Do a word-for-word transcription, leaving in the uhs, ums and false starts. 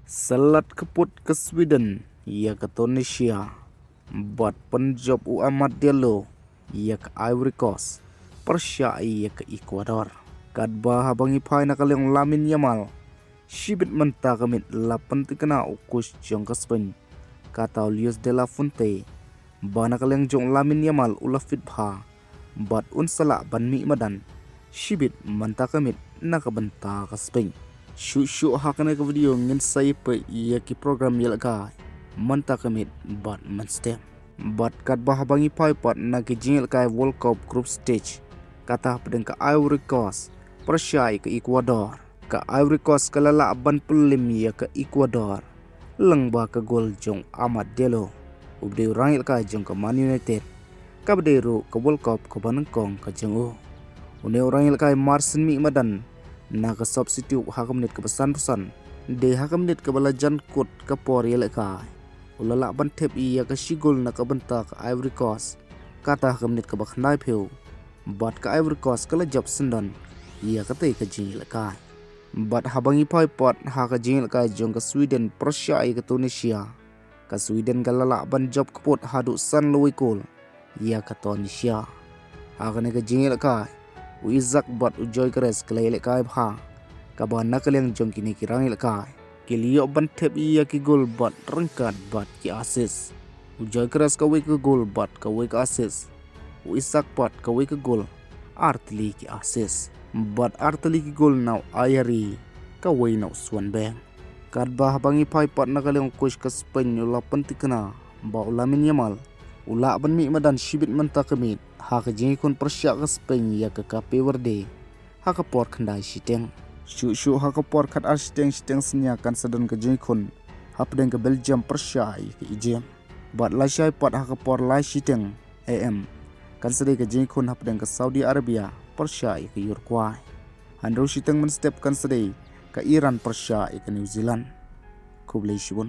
Sa lad kput ka Sweden ïa ka Tunisia bad pynjop u Amad Diallo ïa ka Ivory Coast pyrshah ïa ka Ecuador. Katba haba ngi phai na ka liang u Lamine Yamal, shibit mynta ka miet la pyntikna u coach jong ka Spain, kata u Luis de la Fuente, ba na ka liang jong u Lamine Yamal u la fit bha bad un sa lah ban mih madan shibit mynta ka miet na ka bynta ka Spain. Shuh shuh ha kane ka video ngin sa ïa peit ïa ki program ïalehkai mynta ka miet bad mynstep. Bad katba haba ngi phai pat na ki jingïalehkai World Cup group stage, kata hapdeng ka Ivory Coast pyrshah ïa ka Ecuador. Ka Ivory Coast ka la lah ban pynlem ïa ka Ecuador lyngba ka gol jong Amad Diallo, uba dei u rangïalehkai jong ka Man United, kaba dei ruh ka World Cup kaba nyngkong ka jong u. Une u rangïalehkai mar shen mih madan na ka substitute ha ka minit kaba sanphew san, dei ha ka minit kaba la jan kut ka por ïalehkai, u la lah ban thep ïa ka shi gol na ka bynta ka Ivory Coast, kata ha ka minit kaba khyndaiphew. Bad ka Ivory Coast ka la jop syndon ïa katei ka jingïalehkai. Bad haba ngi phai pat ha ka jingïalehkai jong ka Sweden pyrshah ïa ka Tunisia, ka Sweden ka la lah ban jop kput haduh san la wei gol ïa ka Tunisia. Ha kane ka jingïalehkai, u Isak bad u Gyökeres ki la ïalehkai bha, kaba na ka liang jong kine ki rangïalehkai, ki la ïoh ban thep ïa ki gol bad ryngkat bad ki assist. U Gyökeres kawei ka gol bad kawei ka assist. U Isak pat kawei ka gol, ar tylli ki assist. Bad ar tylli ki gol na u Ayari, kawei na u Swanberg. Katba haba ngi phai pat na ka liang u coach ka Spain u la pyntikna ba u Lamine Yamal u lah ban mih madan shibit mynta ka miet ha ka jingïakhun pyrshah ka Spain ïa ka Cape Verde ha ka por khyndai shiteng. Shuh shuh ha ka por khatar shiteng, shiteng synñia kan sa don ka jingïakhun hapdeng ka Belgium pyrshah ïa ka Egypt. Bad lashai pat ha ka por lai shiteng A M kan sa dei ka jingïakhun hapdeng ka Saudi Arabia pyrshah ïa ka Uruguay. Hynriew shiteng mynstep kan sa dei ka Iran pyrshah ïa ka New Zealand. Khublei shibun.